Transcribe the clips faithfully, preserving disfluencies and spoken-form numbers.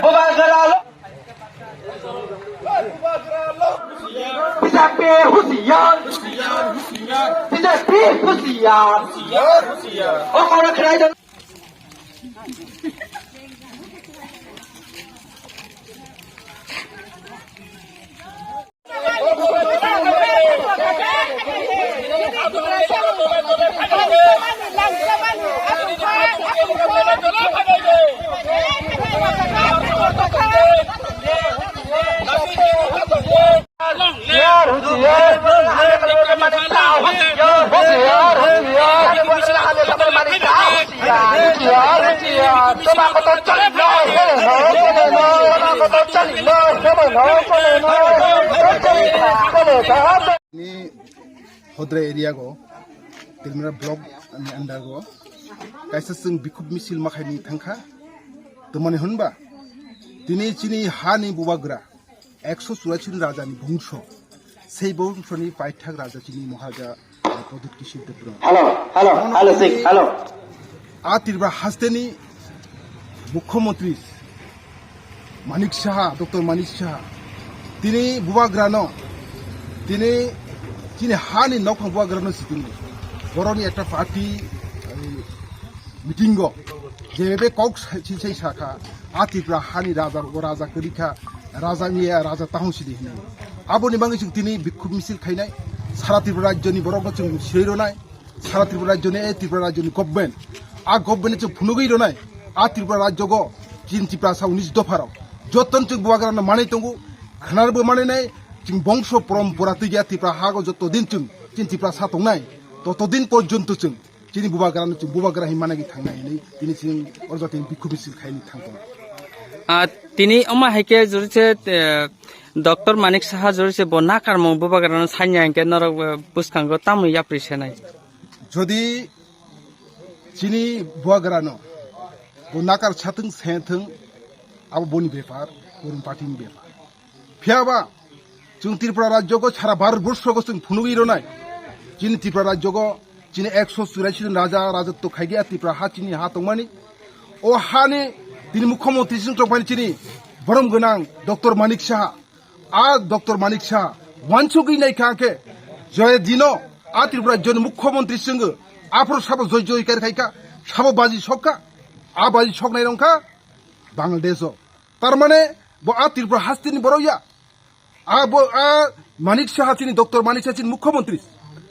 Bubagra lo. B J P husiar. B J P husiar. Ongkora khlai da. Ni Hodrai area go, Tilmira block ni under go, kaisa chwng bikhub misil makhaini thangkha, twmani hwnba, tini chini hani bubagra, ekso churashi ni raja ni bongso, sei bongso ni paithak raja chini Maharaja, eh, Pradyut Kishore Debbarma. Hello, hello, hello, sing, hello. A Tripura haste ni Mukhyamantri Manik Saha, Doctor Manik Saha, tini bubagrano, tini chini hani nokphang bubagrano sitini. Boroni ekta party, eh, meeting go, jebe kok sa-, si-, sai sakha, a Tripura hani raja, o raja kwrwi kha, raja miya, raja tahong sidi hinwi. Aboni bagwi chwng tini bikhub misil khainai, sara Tripura rajyoni borokno chwng sirwi ronai, sara Tripura rajyoni, eh, Tripura rajyoni government, a government chwng phunugwi ronai, a Tripura rajyogo chini Tiprasa unis dopharok, jotono chwng bubagrano manwi tongo, khwnarbo manwi nai, chwng bongso porompora twiya Tripura hago joto din chwng chini Tiprasa tongnai, toto din porjonto chwng chini bubagrano chwng bubagra hinwi managwi thangnai hinwi tini chwng oro jotoni bikhub misil khaini thang tongo. Ah, tini omo hai khe jori se, eh, Doctor Manik Saha jori se bo nakarmung bubagrano sanya hinkhe norok, eh, bwskango tamoni yapri senai. Jodi chini bubagrano bo nakar sathwng, sathwng, abo boni bepar, Arun Party ni bepar. Phiya ba, chwng Tripura rajyogo sara Bharat borshogo chwng phunugwi ronai. Chini Tripura rajyogo chini ekso churashi jon raja rajotw khaigya Tripura ha chini ha tongmani. O hani tini mukhyamantri chwng tongphani chini borom gwnang Doctor Manik Saha. A Doctor Manik Saha wansugwi naikha khe joye dino a Tripura rajyoni mukhyamantri chwngw aphuru sabo joi joi kar khaikha, sabo baji sokha, a baji soknai rongkha Bangladesh o. Tar mane bo a Tripura hasteni borok ya. A bo a Manik Saha chini Doctor Manik Saha chini mukhyamantri.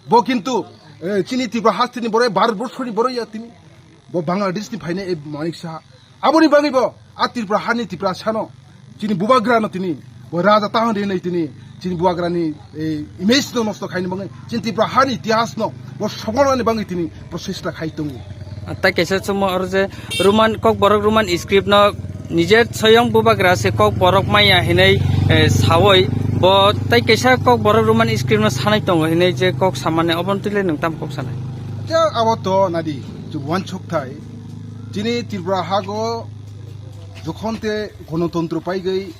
Bo kintu, eh, chini Tripura hasteni borok ya, Bharat borshoni borok ya tini. Bo Bangladesh ni phainai e Manik Saha. Aboni bagwi bo a Tripura hani Tiprasano chini bubagrano tini bo raja tahon rinai tini chini bubagrani, eh, image no nosto khaini bagwi chini Tripura hani itihas no bo sobolnani bagwi tini prochesta khai tongo. Tai kaisa chwngma oro je Roman, Kokborok Roman script no nije soyong bubagra se Kokborok maya hinwi, eh, sawi bo tai kaisa Kokborok Roman script no sanai tongo hinwi je kok samani obo twile nwng tam kok sanai. Je abo to nadi je wansuk thai chini Tripura hago jokhon te gonotontro paigwi,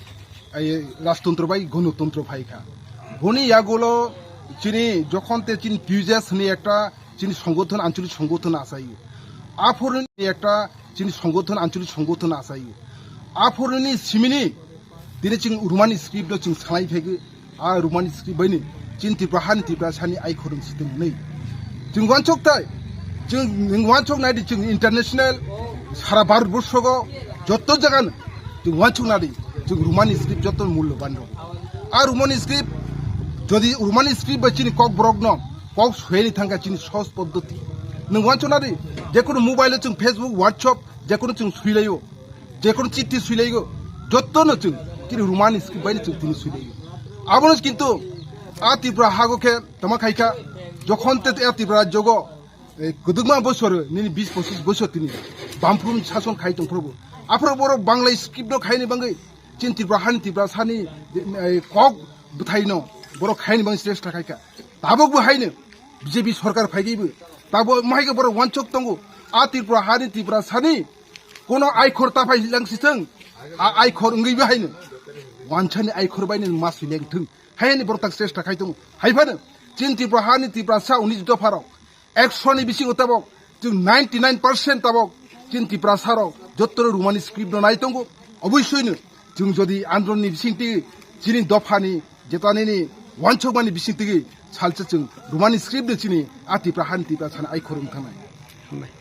ai, rajtontro bai gonotontro phaikha. Boni yagulo chini jokhon te chini T U J S hwnwi ekta chini songothon, ancholik songothon achaio. Aphuruni ekta chini songothon, ancholik songothon achaio. Aphuruni simini tini chwng Roman script no chwng salai phaigo. A Roman script baini chini Tripura hani Tiprasani aikhorung situng nai. Chwng wansuk tai, chwng nwng wansuk naidi chwng international sara Bharat borshogo jotto jagan chwng wansuk nadi chwng Roman script jotto mullo banro. A Roman script jodi Roman script bai chini Kokborok no kok soyani thangka chini sohoj poddoti. Nwng wansuk nadi jekunu mobile o chwng Facebook, WhatsApp jekunu chwng suilaio. Jekunu chithi suilaigo, jottono chwng chini Roman script bai chwng tini suilaigo. Abono kintu a Tripura hago khe tama khaikha, jokhon te a Tripura jogo, eh, kwdwkma bosor nini bis pochis bosor tini Bamfront sason khai tongphrobo. Aphro borok Bangla script no khaini bagwi chini Tripura hani Tripura sani, eh, kok bwthaino borok khaini bagwi chesta khaikha. Tabukbo haino B J P sorkar phaigwibo tabo mahaikhe borok wansuk tongo. A Tripura hani Tripura sani Kono aikhor ta phai lang sithwng, a aikhor wngwi bo haino. Wansani aikhor bai nini ma sui leng thwng. Haini borok tak chesta khai tongo. Hai phano, chini Tripura hani Tiprasa unis dopha rok, ekso ni bisingo tabok, chwng ninety nine percent tabok, chini Tiprasa rok, jottoro Romani script no nai tongo. Oboisoi no chwng jodi andron ni bising twi chini dopha ni jetanini wansokmani bising twi salsa chwng Romani script no chini a Tipra han Tipra sana ai khorung thangnai. Hambai.